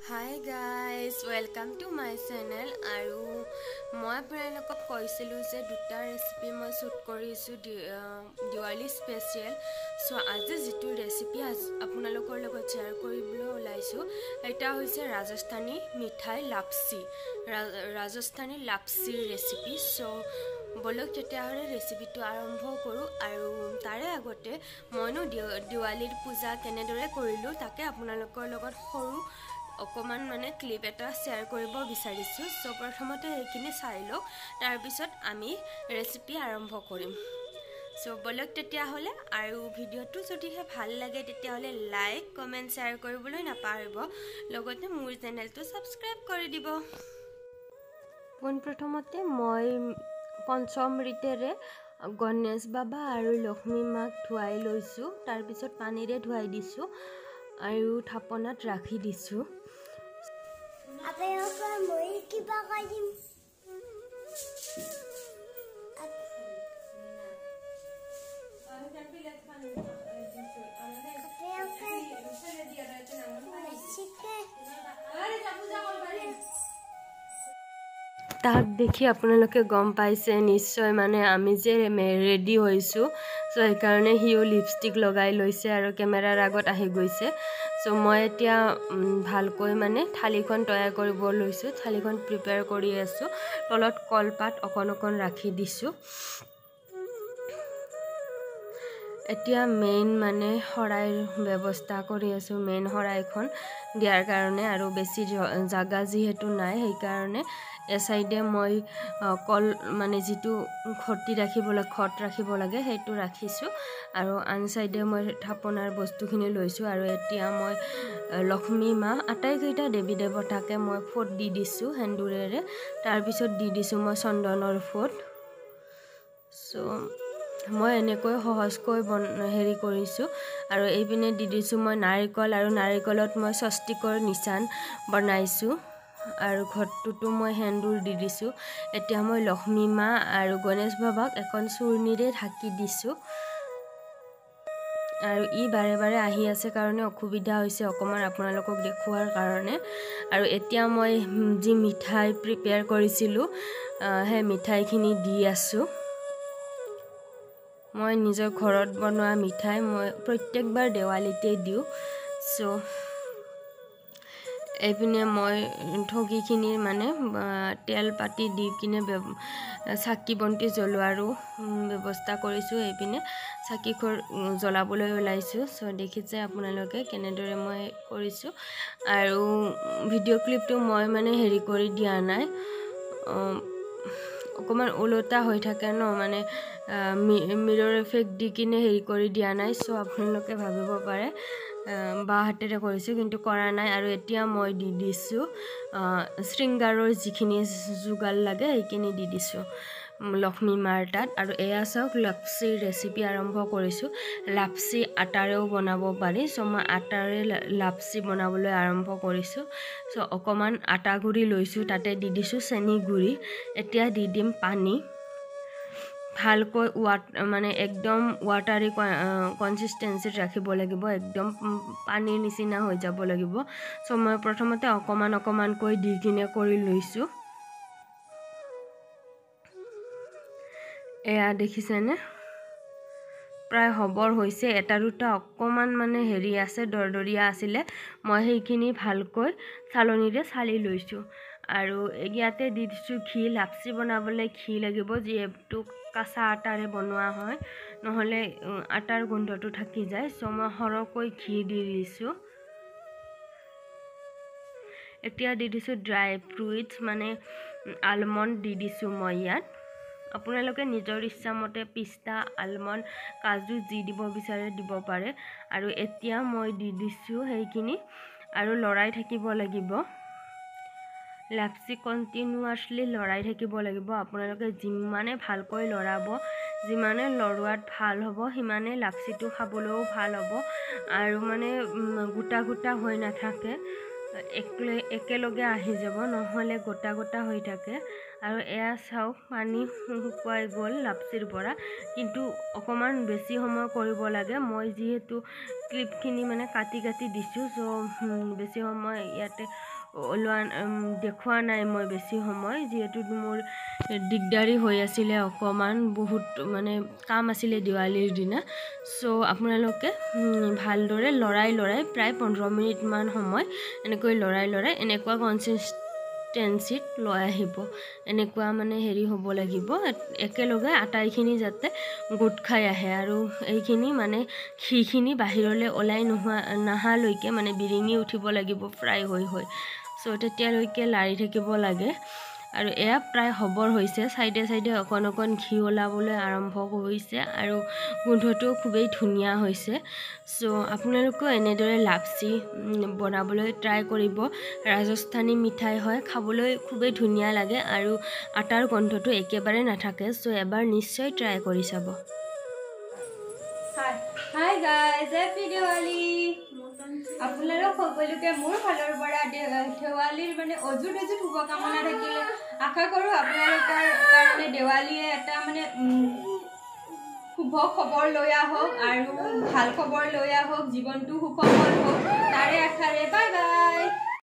Hi guys, welcome to my channel. আৰু মই আপোনালোকক কৈছিলোঁ যে দুটা ৰেচিপি মই শ্বুট কৰিছোঁ দিৱালী স্পেচিয়েল। চ' আজি যিটো ৰেচিপি আপোনালোকৰ লগত শ্বেয়াৰ কৰিবলৈ ওলাইছোঁ, এটা হৈছে ৰাজস্থানী মিঠাই লাপচি, ৰাজস্থানী লাপচিৰ ৰেচিপি। চ' ব'লক তেতিয়াহ'লে ৰেচিপিটো আৰম্ভ কৰোঁ। আৰু তাৰে আগতে মইনো দিৱালীৰ পূজা কেনেদৰে কৰিলোঁ, তাকে আপোনালোকৰ লগত সৰু অকণমান মানে ক্লিপ এটা শ্বেয়াৰ কৰিব বিচাৰিছোঁ। চ' প্ৰথমতে সেইখিনি চাই লওক, তাৰপিছত আমি ৰেচিপি আৰম্ভ কৰিম। চ' ব'লক তেতিয়াহ'লে। আৰু ভিডিঅ'টো যদিহে ভাল লাগে, তেতিয়াহ'লে লাইক, কমেণ্ট, শ্বেয়াৰ কৰিবলৈ নাপাহৰিব, লগতে মোৰ চেনেলটো ছাবস্ক্ৰাইব কৰি দিব। পোনপ্ৰথমতে মই পঞ্চমৃতেৰে গণেশ বাবা আৰু লক্ষ্মী মাক ধুৱাই লৈছোঁ। তাৰপিছত পানীৰে ধুৱাই দিছোঁ আৰু থাপনাত ৰাখি দিছোঁ। আপোনালোকৰ মই কিবা কৈ দিম। তাক দেখি আপোনালোকে গম পাইছে নিশ্চয়, মানে আমি যে ৰেডি হৈছোঁ। চ' সেইকাৰণে সিও লিপষ্টিক লগাই লৈছে আৰু কেমেৰাৰ আগত আহি গৈছে। চ' মই এতিয়া ভালকৈ মানে থালিখন তৈয়াৰ কৰিব লৈছোঁ, থালিখন প্ৰিপেয়াৰ কৰি আছোঁ। তলত কলপাত অকণ অকণ ৰাখি দিছোঁ। এতিয়া মেইন মানে শৰাইৰ ব্যৱস্থা কৰি আছোঁ, মেইন শৰাইখন দিয়াৰ কাৰণে। আৰু বেছি জাগা যিহেতু নাই, সেইকাৰণে এচাইডে মই কল মানে যিটো খটি ৰাখিব লাগে, খট ৰাখিব লাগে, সেইটো ৰাখিছোঁ আৰু আন চাইডে মই থাপনাৰ বস্তুখিনি লৈছোঁ। আৰু এতিয়া মই লক্ষ্মী মা, আটাইকেইটা দেৱী দেৱতাকে মই ফোট দি দিছোঁ সেন্দুৰেৰে। তাৰপিছত দি দিছোঁ মই চন্দনৰ ফোট। চ' মই এনেকৈ সহজকৈ হেৰি কৰিছোঁ। আৰু এইপিনে দি দিছোঁ মই নাৰিকল, আৰু নাৰিকলত মই স্বস্তিকৰ নিচান বনাইছোঁ আৰু ঘৰটোতো মই সেন্দুৰ দি দিছোঁ। এতিয়া মই লক্ষ্মী মা আৰু গণেশ বাবাক এখন চূৰ্ণিৰে ঢাকি দিছোঁ। আৰু ই বাৰে বাৰে আহি আছে কাৰণে অসুবিধা হৈছে অকণমান আপোনালোকক দেখুওৱাৰ কাৰণে। আৰু এতিয়া মই যি মিঠাই প্ৰিপেয়াৰ কৰিছিলোঁ, সেই মিঠাইখিনি দি আছোঁ। মই নিজৰ ঘৰত বনোৱা মিঠাই মই প্ৰত্যেকবাৰ দেৱালীতে দিওঁ। চ' এইপিনে মই ঠগিখিনিৰ মানে তেল পাতি দি কিনে চাকি বন্তি জ্বলোৱাৰো ব্যৱস্থা কৰিছোঁ। এইপিনে চাকিখন জ্বলাবলৈ ওলাইছোঁ। চ' দেখিছে আপোনালোকে কেনেদৰে মই কৰিছোঁ। আৰু ভিডিঅ' ক্লিপটো মই মানে হেৰি কৰি দিয়া নাই, অকণমান ওলোটা হৈ থাকে ন, মানে মিৰৰ এফেক্ট দি কিনে হেৰি কৰি দিয়া নাই। চ' আপোনালোকে ভাবিব পাৰে বাওঁ হাতেৰে কৰিছোঁ, কিন্তু কৰা নাই। আৰু এতিয়া মই দি দিছোঁ শৃংগাৰৰ যিখিনি যোগাৰ লাগে, সেইখিনি দি দিছোঁ লক্ষ্মী মাৰ তাত। আৰু এয়া চাওক, লাপচিৰ ৰেচিপি আৰম্ভ কৰিছোঁ। লাপচি আটাৰেও বনাব পাৰি। চ' মই আটাৰে লাপচি বনাবলৈ আৰম্ভ কৰিছোঁ। চ' অকণমান আটা গুড়ি লৈছোঁ, তাতে দি দিছোঁ চেনি গুড়ি। এতিয়া দি দিম পানী। ভালকৈ মানে একদম ৱাটাৰী কনচিষ্টেঞ্চিত ৰাখিব লাগিব, একদম পানীৰ নিচিনা হৈ যাব লাগিব। চ' মই প্ৰথমতে অকণমান অকণমানকৈ দি কিনে কৰি লৈছোঁ। এয়া দেখিছেনে, প্ৰায় হ'বৰ হৈছে। এটা দুটা অকণমান মানে হেৰি আছে, দৰদৰীয়া আছিলে, মই সেইখিনি ভালকৈ চালনীৰে চালি লৈছোঁ। আৰু ইয়াতে দি দিছোঁ ঘি। লাপচি বনাবলৈ ঘি লাগিব, যিহেতু কাঁচা আটাৰে বনোৱা হয়, নহ'লে আটাৰ গোন্ধটো থাকি যায়। চ' মই সৰহকৈ ঘি দি দিছোঁ। এতিয়া দি দিছোঁ ড্ৰাই ফ্ৰুইটছ, মানে আলমণ্ড দি দিছোঁ মই ইয়াত। আপোনালোকে নিজৰ ইচ্ছামতে পিস্তা, আলমণ্ড, কাজু যি দিব বিচাৰে দিব পাৰে। আৰু এতিয়া মই দি দিছোঁ সেইখিনি আৰু লৰাই থাকিব লাগিব। লাপচি কণ্টিনিউৱাছলি লৰাই থাকিব লাগিব। আপোনালোকে যিমানে ভালকৈ লৰাব, যিমানে লৰোৱাত ভাল হ'ব, সিমানে লাপচিটো খাবলৈও ভাল হ'ব আৰু মানে গোটা গোটা হৈ নাথাকে। একেলগে আহি যাব, নহ'লে গোটা গোটা হৈ থাকে। আৰু এয়া চাওক, পানী শুকুৱাই গ'ল লাপচিৰ পৰা, কিন্তু অকণমান বেছি সময় কৰিব লাগে। মই যিহেতু ক্লিপখিনি মানে কাটি কাটি দিছোঁ, চ' বেছি সময় ইয়াতে ওলোৱা দেখুওৱা নাই মই বেছি সময়, যিহেতু মোৰ দিগদাৰী হৈ আছিলে অকণমান, বহুত মানে কাম আছিলে দিৱালীৰ দিনা। চ' আপোনালোকে ভালদৰে লৰাই লৰাই প্ৰায় 15 মিনিটমান সময় এনেকৈ লৰাই লৰাই এনেকুৱা কনচিষ্টেঞ্চিত লৈ আহিব। এনেকুৱা মানে হেৰি হ'ব লাগিব, একেলগে আটাইখিনি যাতে গোট খাই আহে আৰু এইখিনি মানে ঘিখিনি বাহিৰলৈ ওলাই নোহোৱা নাহালৈকে মানে বিৰিঙি উঠিব লাগিব ফ্ৰাই হৈ হৈ। চ' তেতিয়ালৈকে লাৰি থাকিব লাগে। আৰু এয়া প্ৰায় হ'বৰ হৈছে, চাইডে চাইডে অকণ অকণ ঘি ওলাবলৈ আৰম্ভ হৈছে আৰু গোন্ধটোও খুবেই ধুনীয়া হৈছে। চ' আপোনালোকেও এনেদৰে লাপচি বনাবলৈ ট্ৰাই কৰিব। ৰাজস্থানী মিঠাই হয়, খাবলৈ খুবেই ধুনীয়া লাগে আৰু আটাৰ গোন্ধটো একেবাৰে নাথাকে। চ' এবাৰ নিশ্চয় ট্ৰাই কৰি চাব। Hi guys, happy Diwali. আপোনালোক সকলোকে মোৰ ফালৰ পৰা দেৱালীৰ মানে অযুত অযুত শুভকামনা থাকিলে। আশা কৰোঁ আপোনালোকৰ কাৰণে দেৱালীয়ে এটা মানে শুভ খবৰ লৈ আহক আৰু ভাল খবৰ লৈ আহক, জীৱনটো সুখময় হওক তাৰে আশাৰে। Bye bye.